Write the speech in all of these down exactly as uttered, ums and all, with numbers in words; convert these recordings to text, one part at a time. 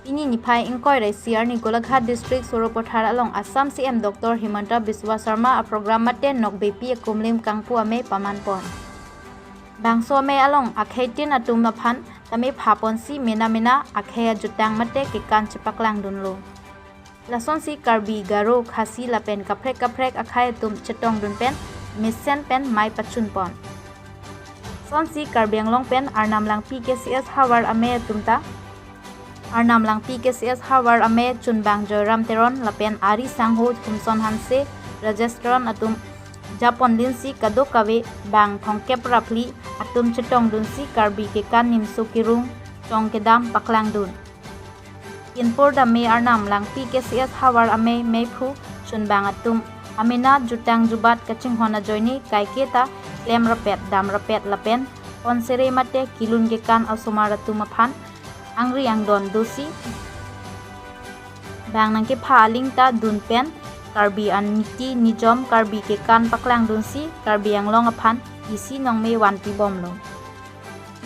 Pini niphai ingkoi ra isi arni Golaghat District Sarupathar along Assam C M Doctor Himanta Biswa Sarma aprogram mate nokbepi akumlim kangpu amei pamanpon. Bangso amei along akhei tin atum aphan tame phaponsi mena mena akhei ajutang mate kekan chepaklangdunlo. Lasonsi Karbi, Garo, Khasi lapen kaprek kaprek akhei atum chetongdun pen mesen pen mei pachunpon. Lasonsi Karbi Anglong pen Arnam Langpi K C S havar amei atum ta, Arnam Langpi K C S havar amei chunbang Joyram Teron lapen ari sangho Thumson Hanse, Rajesh Teron atum japon dinsi kadokave bang thomkep ra phli atum chetongdunsi Karbi kekan nimso kerung chong kedam paklangdun. Kinpur dame Arnam Langpi K C S havar amei meiphu chunbang atum amena jutang jubat kachinghon ajoine kaiketa klem rapet dam rapet lapen konsere mate kelun kekan asomar atum aphan angri angdon dosi bang nangkepha aling ta dun pen Karbi aniti nijom Karbi kekan paklangdunsi Karbi Anglong aphan isi nongme vanpibomlo.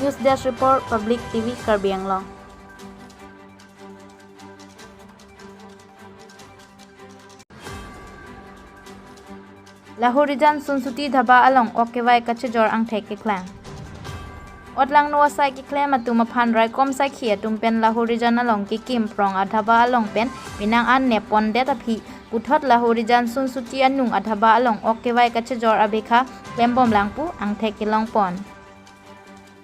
News Desk Report, Public T V Karbi Anglong. Lahorijan Sunsuti Dhaba along ok kevai kachejor angthek keklang. Otlangno asai keklem atum aphan raikom saikhi atum pen Lahorijan along kekim prong adhaba along pen penang an neppondet aphi puthot Lahorijan Sunsuti anung adhaba along ok kevai kachejor abekha klembomlang pu angthek kelongpon.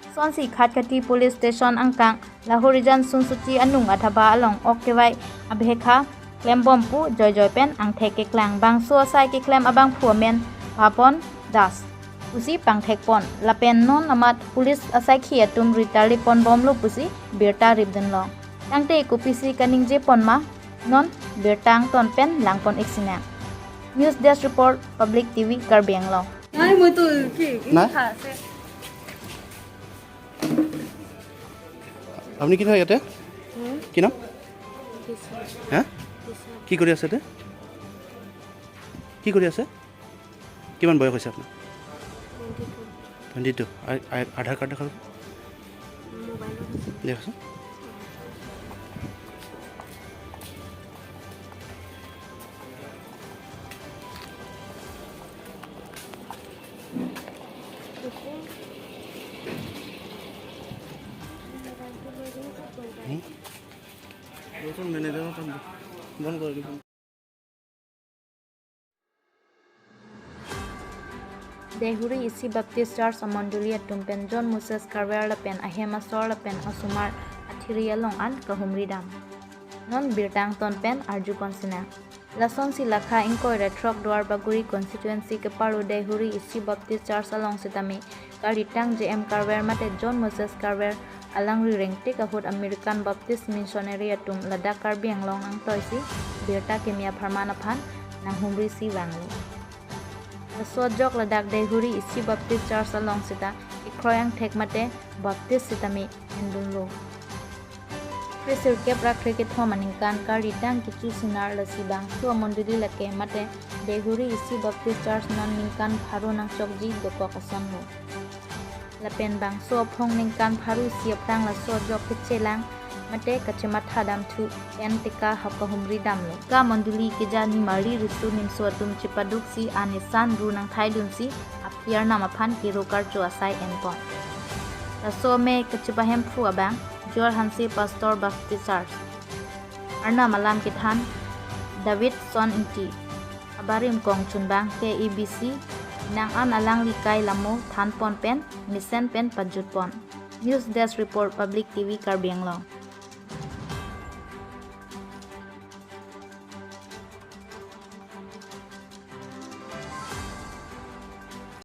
Lasonsi Khatkhati Police Station angkang Lahorijan Sunsuti anung adhaba along ok kevai abekha klembom pu joijoi pen angthek keklang. Bangso asai keklem abangphu amen Papon Das pusi pangthekpon lapen non amat police asaikhi atum ritarli ponbomlo pusi birta ripdunlong. Tangte kopisi kaningjepon ma, non birta angton pen langpon iksinang. News Desk Report, Public T V Karbi Anglong. নাই, মইতো কি, কি নাই? লিখা আছে? আপুনি কি হয় ইয়াতে? হুম? কি নাম? দিছা। হা? দিছা। কি কৰি আছে ইয়াতে? কি কৰি আছে? কিমান বয়স হৈছে আপোনাৰ? Twenty two. Twenty two. আ-, আ-, আধাৰ কাৰ্ড দেখাওক। মোবাইলত আছে। দেখাচোন। হুম? বন্ধ করে দিন। Deihori isi Baptist Church amondoli atum pen John Moses Karver lapen ahem asor lapen asomar athiri along an kahumridam. Non birta angton pen arjupon sinang. Lasonsi lakha ingkoi ra throk Duar Bagori constituency keparo Deihori isi Baptist Church along sitame karitang J M Karver mate John Moses Karver alangri rengtik ahut American Baptist Missionary atum ladak Karbi Anglong angtoisi birta kimi apharman aphan nanghumrisi vanglo. Laso ajok ladak Deihori isi Baptist Church along sita kekroi angthek mate Baptist sitame endunlo. Kre sirkep ra kre kethom aningkan karitang kecho sinar lasi bangso amondoli lake mate Deihori isi Baptist Church non ningkan pharo nangchokji dokok asonlo. Lapen bangso aphong ningkan pharo isi aphrang laso ajok kechelang mate kachematha damthu pen tika hap kahumridamlo. Ka mondoli keja nimarli riso nimso atum chepaduksi an esan ru nangthaidunsi aphi arnam aphan kero karcho asai enpon. Laso amei kachepahemphu abang Joel Hanse, Pastor, Baptist Church. Arnam alam kethan Davidson Ingti. Abarim kong chunbang K A B C nang an alangli kai lamo thanpon pen mesen pen pajutpon. News Desk Report, Public T V Karbi Anglong.